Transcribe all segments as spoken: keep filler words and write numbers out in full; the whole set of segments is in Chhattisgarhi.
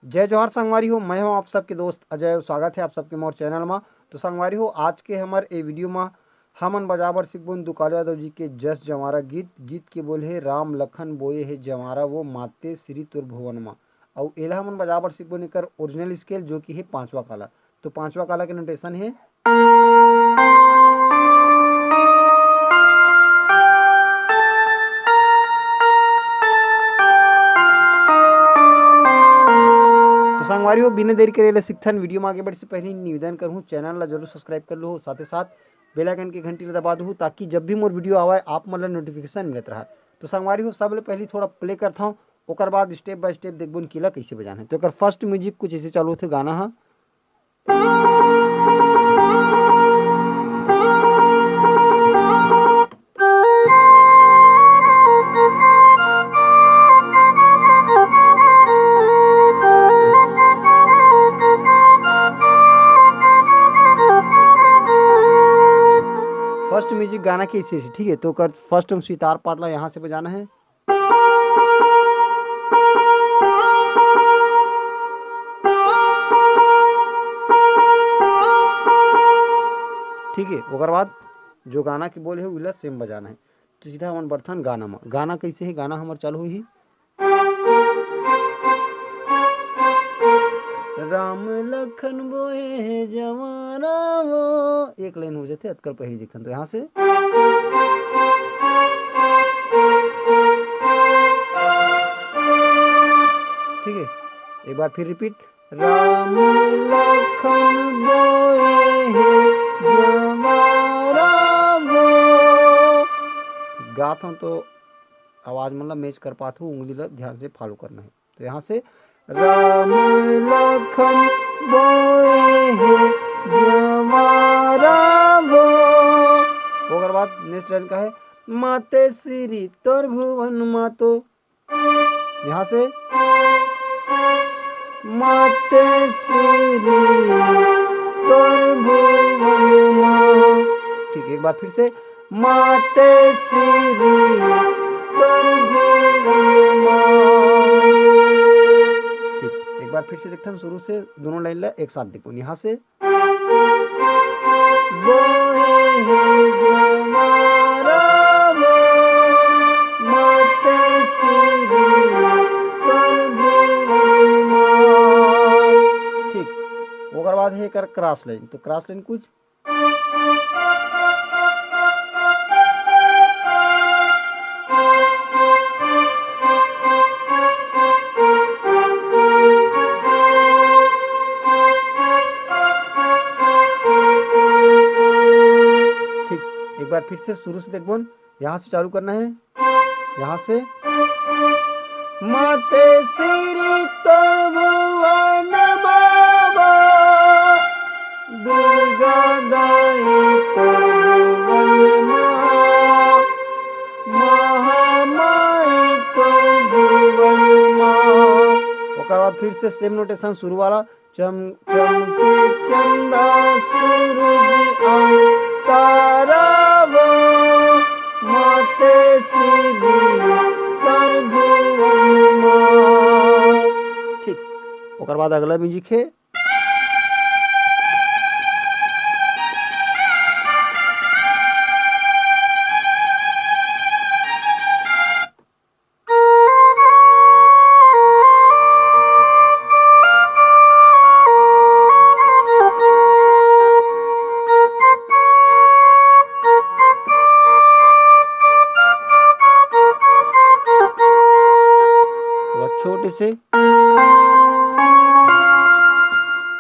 जय जोहार संगवारी हो, मैं हूं आप सबके दोस्त अजय। स्वागत है आप सबके मोर चैनल मा। तो संगवारी हो, आज के हमर ए वीडियो मा हमन बजाए बर सीखबोन दुकाल यादव जी के जस जंवारा गीत। गीत के बोल हे, राम लखन बोए हे जंवारा वो, माते श्री तोर भुवन मा। अउ एला हमन बजाए बर सीखबोन एकर ओरिजिनल स्केल, जो कि हे पांचवा काला। तो पांचवा काला के नोटेशन हे। तो संगवारी हो, बिना देरी करे ले सीखथन। वीडियो में आगे बढ़े से पहले निवेदन करूँ, चैनल ला जरूर सब्सक्राइब कर लो, साथे साथ बेल आइकन के घंटी ला दबा दो, ताकि जब भी मोर वीडियो आवे, आप मन ला नोटिफिकेशन मिलत रहा। तो संगवारी हो, सबले पहले थोड़ा प्ले करता हूँ, ओकर बाद स्टेप बाय स्टेप देखबोन कि ला कैसे बजाना है। तो एकर फर्स्ट म्यूजिक कुछ ऐसे चालू होथे गाना हा। फर्स्ट म्यूजिक गाना के इसे, ठीक है, तो कर फर्स्ट हम सितार पार्ट ला यहाँ से बजाना है। ठीक है, ओकर बाद जो गाना के बोल है, उला सेम बजाना है। तो सीधा हमन बढ़थन गाना में। गाना कैसे है? गाना हमर चालू ही। राम लखन बोए हे जवाना वो, एक लाइन हो जाते, अतकर पहली देखन तो यहाँ से। ठीक है, एक बार फिर रिपीट। राम लखन बोए हे जवारा वो। गात हूँ तो आवाज मन ला मैच कर पात हूँ, उंगली ला ध्यान से फॉलो करना है। तो यहाँ से राम लखन बोए हे जवारा वो। ओकर बाद नेक्स्ट लाइन का है, माते श्री तोर भुवन मातो। यहाँ से माते श्री तोर भुवन मा। ठीक, एक बार फिर से, माते श्री तोर भुवन मा। ठीक, एक बार फिर से देखथन शुरू से, दोनों लाइन ला एक साथ देखो। यहाँ से बोहे हे जवारा वो, माते श्री तोर भुवन मा। ठीक, ओकर बाद हे एकर क्रॉस लाइन। तो क्रॉस लाइन कुछ ठीक, एक बार फिर से शुरू से देखबोन, यहाँ से चालू करना है, यहाँ से। माते श्री तोर भुवन मावा, दुर्गा दाई तोर भुवन मा, महामाई तोर भुवन मा। ओकर बाद फिर से सेम नोटेशन शुरू वाला, चम चमके चंदा सूरज अउ तारा वो, माते श्री तोर भुवन मा। ठीक, ओकर बाद अगला म्यूजिक है। थोड़ा छोटे से,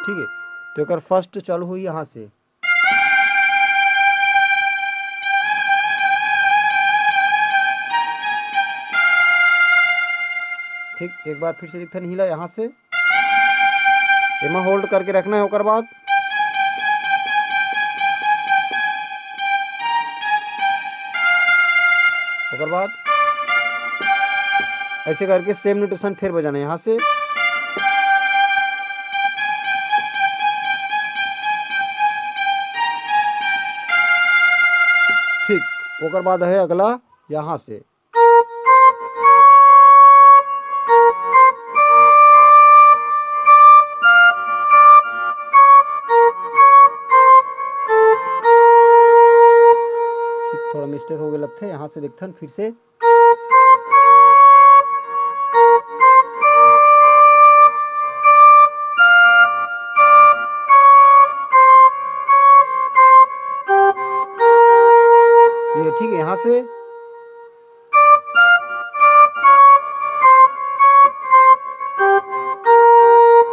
ठीक है। तो एकर फर्स्ट चालू हुई यहाँ से। ठीक, एक बार फिर से दिखता नहीं हिला यहाँ से। एमा होल्ड करके रखना है, ओकर बाद, ओकर बाद ऐसे करके सेम नोटेशन फिर बजाना है यहाँ से। ठीक, ओकर बाद है अगला यहाँ से। यहाँ से देखथन फिर से। ये ठीक है, यहाँ से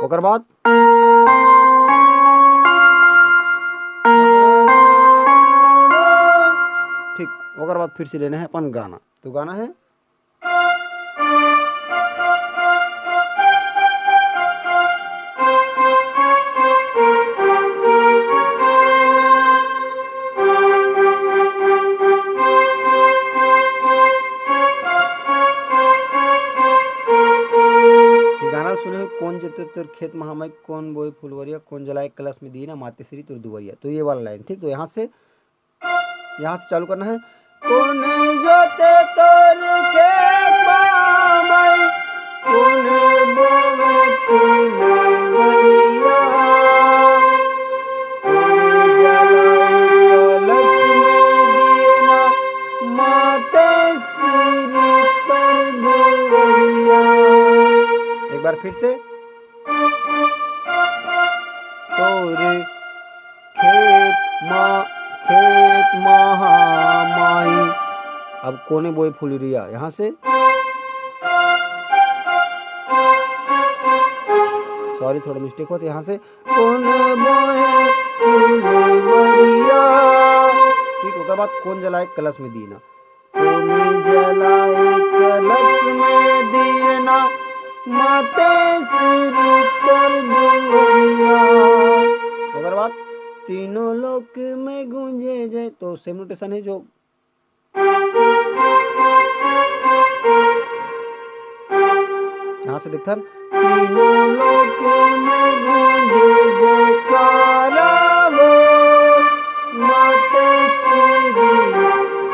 ओकर बाद ठीक, ओकर बाद फिर से लेना है अपन गाना। तो गाना है गाना सुने हो, कोन जोते तोर खेत महामाई, कोन बोए फुलवरिया, कोन जलाए कलश में दीना माते श्री तोर दुवरिया। तो ये वाला लाइन, ठीक। तो यहाँ से, यहाँ से चालू करना है। कोन जोते तोर खेत महामाई, कोन बोए फुलवरिया, कोन जलाए कलश में दीना माते श्री तोर दुवरिया। एक बार फिर से। तोर खेत मा, खेत महामाई। अब कोने बोए फुलरिया, यहाँ से, सॉरी, थोड़ा मिस्टेक होता है, यहाँ से कोने बोए फुलवरिया। ठीक, ओकर बाद कोन जलाए कलश में दीना। कोन जलाए कलश में दीना माते श्री तोर दुवरिया। ओकर बाद तीनों लोक में गूंजे जय, तो सेम नोटेशन है जो यहाँ से देखथन। तीनों लोक में गूंजे जयकारा वो, माते श्री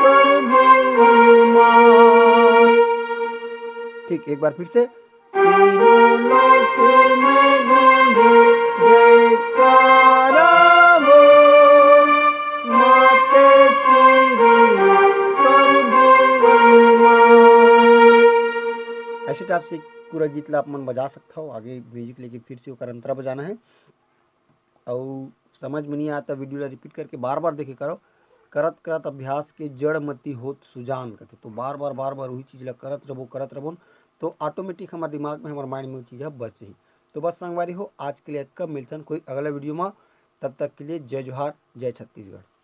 तोर भुवन मा। ठीक, एक बार फिर से। तीनों लोक में गूंजे जयकारा वो, माते श्री तोर भुवन मा। ऐसे टाइप से पूरा गीत ला आप मन बजा सकत हव। आगे म्यूजिक लेके फिर से ओकर अंतरा बजाना है। अउ समझ में नहीं आया त वीडियो ला रिपीट करके बार बार देखे करो। करत करत अभ्यास के जड़ मति होत सुजान कथे। तो बार बार, बार बार वही चीज ला करत रबो, करत रबो न, तो ऑटोमेटिक हमारे दिमाग में, हमारे माइंड में वो चीज ह बस जाही। तो बस संगवारी हो, आज के लिए अतका, मिलथन कोई अगला वीडियो मा। तब तक के लिए जय जोहार, जय छत्तीसगढ़।